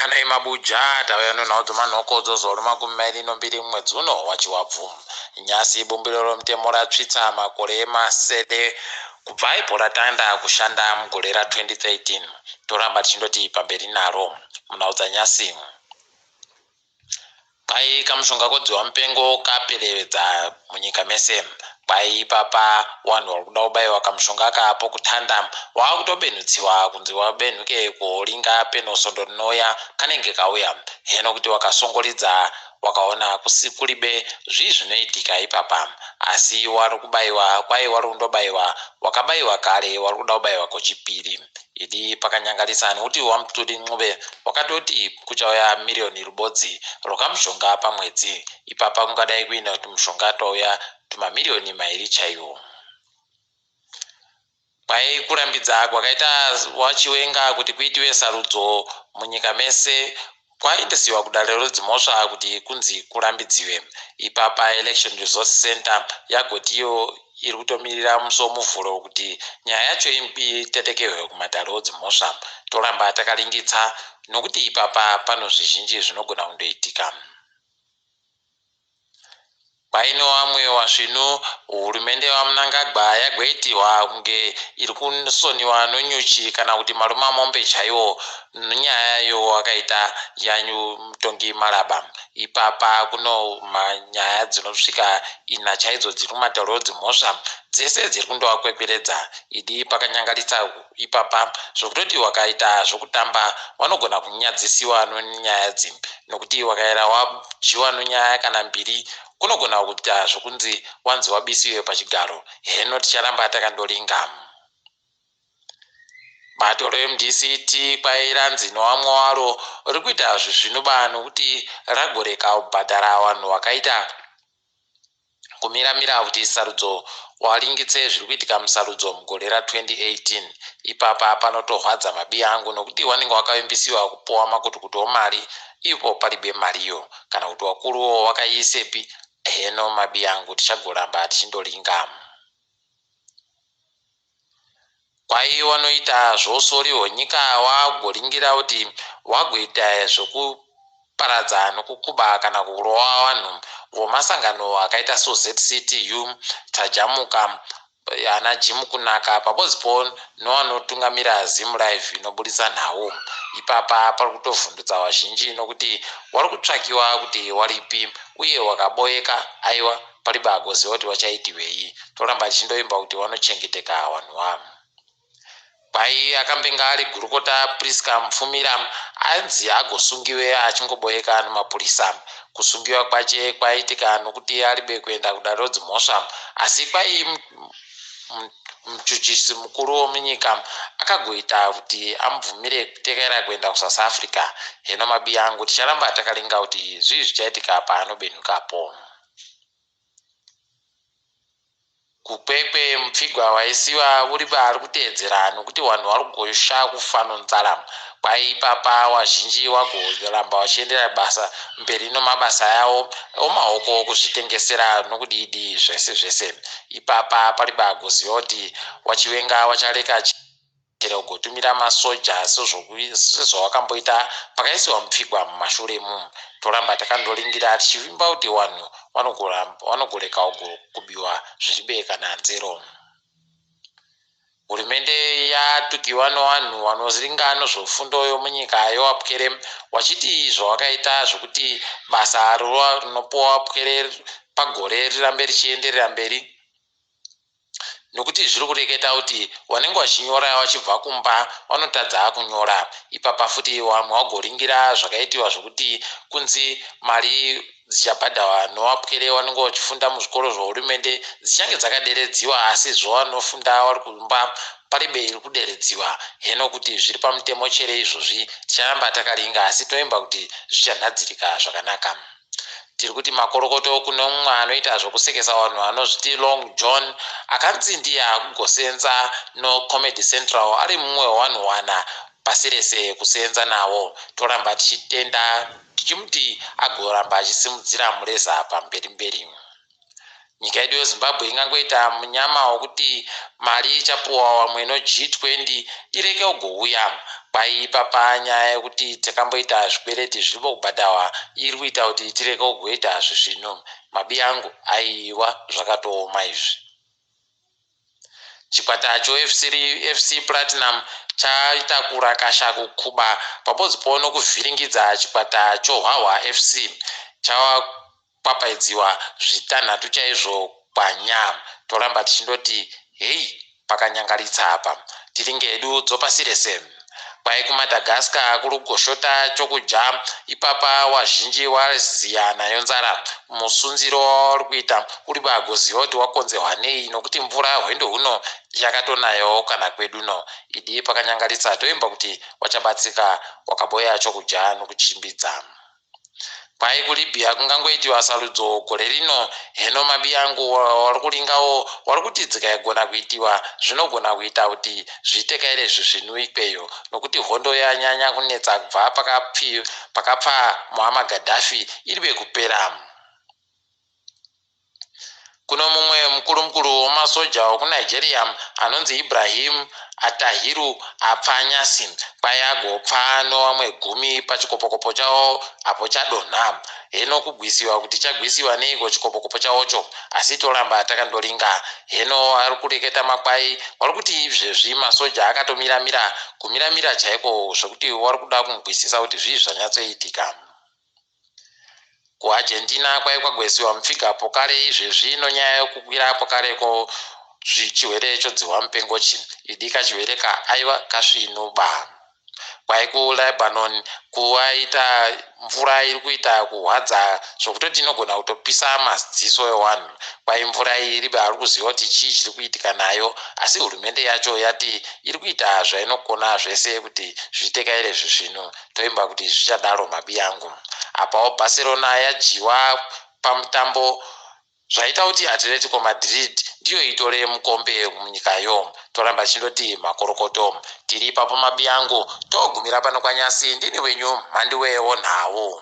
Pano imabuja tauya nenhau dzemanhoko dzozuva remakumi mairi nombiri mumwedzi uno waChivabvu. Nyasi bumbiro romutemo ratsvitsa makore masere kubva ipo ratanda kushanda mugore ra2013. Toramba tichindoti pamberi naro munhau dzanyasi. Kwai kamushonga kodziwa mupengo kaperevedza munyika mese. Kwai ipapa wanhu wari kuda kubaiwa kamushonga aka pokutanda wakutobenhutsiwa kunzi wabenhuke kuhoringa peno sondo rinouya kanenge kauya. Heno kuti wakasongoridza wakaona kuribe zvii zvinoitika ipapa. Asi wari kubaiwa kwai wari kundobaiwa wakabaiwa kare wari kuda kubaiwa kochipiri. Idi pakanyangarisa nekuti waMutuli Ncube wakatoti kuchauya miriyoni rubodzi rwakamushonga pamwedzi. Ipapa kungadai kuine kuti mushonga twauya tumamiriyoni mairi chaiwo. Kwai kurambidza kwakaita waChiwenga kuti kuitiwe sarudzo munyika mese kwaendesiwa kudare redzimhosva kuti kunzi kurambidziwe. Ipapa Election Resource Centre yagotiyo iri kutomirira musi woMuvhuro kuti nyaya yacho itetekehwe kumatare edzimhosva. Toramba takaringitsa nokuti ipapa pano zvizhinji zvinogona kundoitika. Paine wamwe wasvinu, hurumende yaVaMnangagwa yagoitiwa kunge iri kusoniwa nonyuchi kana kuti marumamombe chaiwo nenyaya yowakaita yamutongi Malaba. Ipapa kuno nyaya dzinosvika ina chaidzo dziri kumatare edzimhosva dzese dziri kundovakwekweredza. Idi pakanyangaritsa ipapa zvokutoti wakaita zvokutamba wanogona kunyadzisiwa nonyaya idzi nokuti wakaera wadyiwa nonyaya kana mbiri kunogona kuita zvokunzi wanzi wabisiwe pachigaro. Heno ticharamba takandoringa. Bato reMDCT kwairanzi nowamwe waro riri kuita zvisvinuba nokuti ragoreka kubhadhara vanhu vakaita kumiramira kuti sarudzo waringitse zviri kuitika musarudzo mugore ra2018. Ipapa panotorwadza mabiya angu nokuti wanenge wakavimbisiwa kupuwa makutukutu omari ipo paribe mariyo kana kuti wakuruwo wakaiisepi. Heno mabiya angu tichagoramba tichindoringa. Kwai wanoita zvousori hwenyika wagoringira kuti wagoita zvokuparadza nokukuba kana kurova vanhu vomasangano akaita soZCTU, Tajamuka, ana Jim Kunaka pabodzipo nowanotungamira Zimlive inoburitsa nhau. Ipapa pari kutovhundutsa vazhinji nokuti wari kutsvakiwa kuti waripi uye wakaboeka aiwa Paribe agoziva kuti wachaitiwei. Toramba tichindoimba kuti wanochengeteka wanhu wa. Kwai akambenge ari gurukota Prisca Mupfumira anzi agosungiwe achingoboeka nemapurisa. Kusungiwa kwache kwaitika nokuti aribe kuenda kudare rodzimhosva asi kwai muchuchisi mukuru womunyika akagoita kuti amubvumire kutekaira kuenda kuSouth Africa. Heno mabiya angu ticharamba takaringa kuti zvii zvichaitika paanobenhukapo. KuKwekwe mupfigwa waisiwa uri vari kuteedzera nokuti wanhu wari kugosha kufa nonzara. Kwai ipapa wazhinji wagoramba wachienderera basa mberi nomabasa yawo omaoko okuzvitengesera nokudii dii zvese zvese. Ipapa pari bagoziva kuti waChiwenga wachareka Chero ugotumira masoja sezvawakamboita pakaisiwa mupfigwa mumashure umu. Toramba takandoringira tichivimba kuti wanhu wanogoreka kubiwa zviribe kana nzero. Hurumende yatukiwa nowanhu wanoringa nozvofundo yomunyika yowapwere wachiti zvawakaita zvokuti basa rinopuwa wapwere pagore rirambe richienderera mberi Nokuti zviri kureketa kuti wanenge wachinyora wachibva kumba wanotadza kunyora. Ipapa futi wamwe wagoringira zvakaitiwa zvokuti kunzi mari dzichabhadhawa nowapwere wanenge wachifunda muzvikoro zvohurumende dzichange dzakaderedziwa asi zvowanofunda wari kumba paribe iri kuderedziwa. Heno kuti zviri pamutemo chere izvozvi ticharamba takaringa asi toimba kuti zvichanhadzirika zvakanaka. Tiri kuti makorokoto kune mumwe anoita zvokusekesa vanhu anozviti Long John akanzi ndiye akugosenza noComedy Central ari mumwe wevanhu wana pasi rese kuseenza navo. Toramba tichitenda tichimuti agoramba achisimudzira mureza pamberi mberi. Nyika yedu yeZimbabwe ingangoita munyama wokuti mari ichapuwa wamwe no G20 ireke ugouya. Kwai ipapa nyaya yekuti takamboita zvikwereti zviripo kubhadhahwa iri kuita kuti tirege kugoita zvisvinu. Mabiyangu aiwa zvakatooma izvi. Chikwata choFC FC Platinum chaita kurakasha kukuba pabodzipo nokuvhiringidza chikwata choHwahwa FC chakwapaidziwa zvitanhatu chaizvo kwanya. Toramba tichindoti heyi pakanyangaritsa apa. Tiringe hedu dzopasi rese. Kwai kuMadagascar kuri kugoshota chokudya ipapa wazhinji waziya nayo nzara. Musunziro wauri kuita uri bagoziva kuti wakonzerwa nei nokuti mvura hwendo huno yakatonayawo kana kwedu no. Idi pakanyangaritsa toimba kuti wachabatsika wakaboya chokudya nokuchimbidza. Kwai kuLibya kungangoitiwa sarudzo gore rino heno mabiyangu wari kuringawo wari kuti dzikaigona kuitiwa zvinogona kuita kuti zviitekaire zvisvinu ikweyo nokuti hondo yanyanya kunetsa kubva pakapfa Muammar Gaddafi iri kupera. Kuno mumwe mukuru mukuru wemasoja wekuNigeria anonzi Ibrahim Attahiru apfa nyasi kwai agopfa nevamwe gumi pachikopokopo chavo apo chadonha. Heno kugwisiwa kuti chagwisiwa neiko chikopokopo chavocho asi toramba takandoringa. Heno ari kureketa makwai wari kuti izvezvi masoja akatomiramira kumiramira chaiko zvekuti wari kuda kungwisisa kuti zvii zvanyatsoitika. KuArgentina kwai kwagwesiwa mupfiga pokare izvezvi nonyaya yokukwira pokareko chihwere chodzihwa mupengochi idi kachihwere ka aiwa kasvinuba. Kwai kuLebanon kuwaita mvura iri kuita kuhwadza zvokutoti inogona kutopisa maziso ewanhu. Kwai mvura iyi iribe ari kuziva kuti chii chiri kuitika nayo asi hurumende yacho yati iri kuita zvainokona zvese kuti zviitekaire zvisvinu. Toimba kuti zvichadaro mabiyangu. Apawo Barcelona yadyiwa pamutambo zvaita kuti Atletico Madrid ndiyo itore mukombe munyikayo. Toramba tichindoti makorokoto. Tiri ipapo mabiyangu togumira pano kwanyasi ndini wenyu Mhanduwe wonhau.